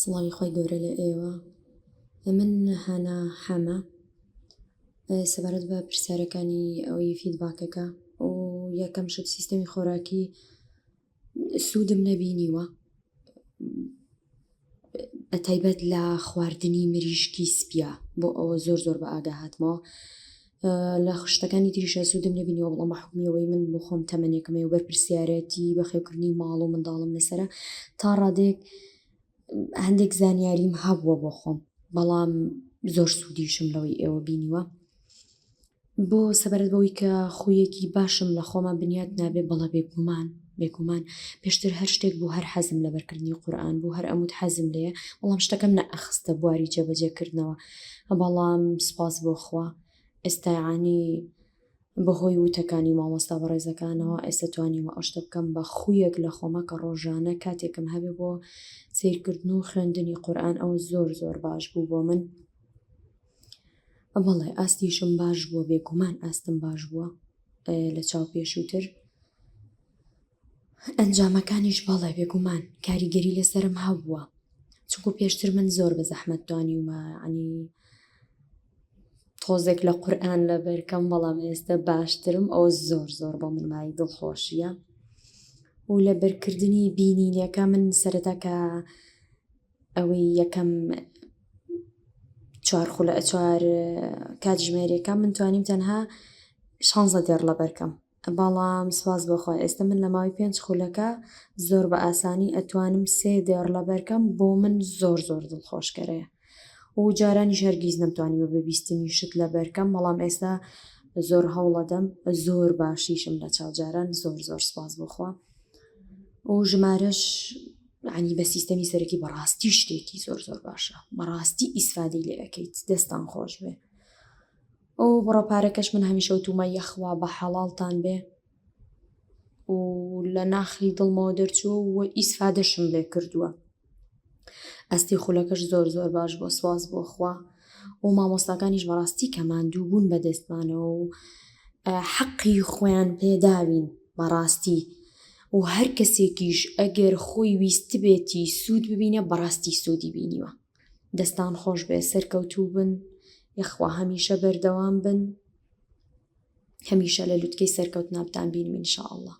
سڵاوی خوای گەورە لە ئێوە من هانا حەمە سەبارەت بە پرسیارەکانی ئەوەی feedback ەکە و یەکەم شت سیستەمی خۆراکی سوودم نەبینیوە بە تایبەت لە خواردنی مریشکی سپیە بۆ ئەوە زۆر زۆر بە ئاگا هاتمەوە لە شتەکانی تریشا سوودم نەبینیوە بەڵام بە حوکمی ئەوەی من بۆ خۆم تەمەنێکم هەیە و بەرپرسیارەتی بەخێوکردنی ماڵ و منداڵم لەسەرە تا ڕادەیەک هەندێک زانیاریم هەبووە بۆ خۆم بەڵام زۆر سوودیشم لەوەی ئێوە بینیوە بۆ سەبارەت بەوەی کە خوویەکی باشم لە خۆما بنیات نابێ بەڵێ بێگومان بێگومان پێشتر هەر شتێک بوو هەر حەزم لەبەرکردنی قورئان بوو هەر ئەموت حەزم لێیە بەڵام شتەکەم نەئەخستە بواری جێبەجێکردنەوە بەڵام سوپاس بۆ خوا ئێستا یانی بەهۆی وتەکانی مامۆستا بەڕێزەکانەوە ئێستا توانیومە ئەو شتە بکەم بە خوویەک لە خۆمە کە ڕۆژانە کاتێکم هەبێ بۆ سەیرکردن و خوێندنی قورئان ئەوە زۆر زۆر باش بوو بۆ من بەڵێ ئاستیشم باش بووە بێگومان ئاستم باش بووە لە چاو پێشووتر ئەنجامەکانیش بەڵێ بێگومان کاریگەری لەسرم هەبووە چونکو پێشتر من زۆر بە زەحمەت توانیومە عنی تۆزێک لە قورآن لەبەرکەم بەڵام ئێستا باشترم ئەو زۆر زۆر بۆ من مای دڵخۆشیە و لەبەرکردنی بینینەکە من سەرەتا کە ئەوەی یەکەم چوار خولە چوار کاتژمێرێکە من توانیم تەنها شانزە دێڕ لەبەرکەم بەڵام سواز بۆخوا ئێستا من لە ماوەی پێنج خولەکە زۆر بە ئاسانی ئەتوانم سێ دێڕ لەبەرکەم بۆ من زۆر زۆر دڵخۆشکەرەیە و جارانیش هەرگیز نەمتوانیوە بە بیستنی شت لەبەرکەم بەڵام ئێستا زۆر هەوڵەدەم زۆر باشیشم لە چاو جاران زۆر زۆر سپاس بۆخوا و ژمارەش یانی بە سیستەمی سەرەکی بەڕاستی شتێکی زۆر زۆر باشە بەڕاستی ئیسفادەی لێ ئەەکەیت دەستان خۆش بێ ئەو بڕە پارەکەش من هەمیشە وتومە یەخوا بە حەڵاڵتان بێ و لە ناخی دڵمەوە دەرچووە و ئیسفادەشم لێ کردووە ئەستی خولەکەش زۆر زۆر باش بۆ سواز بۆ خوا و مامۆستاکانیش بەڕاستی کە ماندوو بوون بەدەستمانەوە و حەقی خۆیان پێداوین بەڕاستی و هەر کەسێکیش ئەگەر خۆی ویستبێتی سوود ببینە بەڕاستی سوودی بینیوە دەستان خۆش بێ سەرکەوتوو بن یەخوا هەمیشە بەردەوام بن هەمیشە لە لوتکەی سەرکەوتنا بتان بینم ان شاء اللە.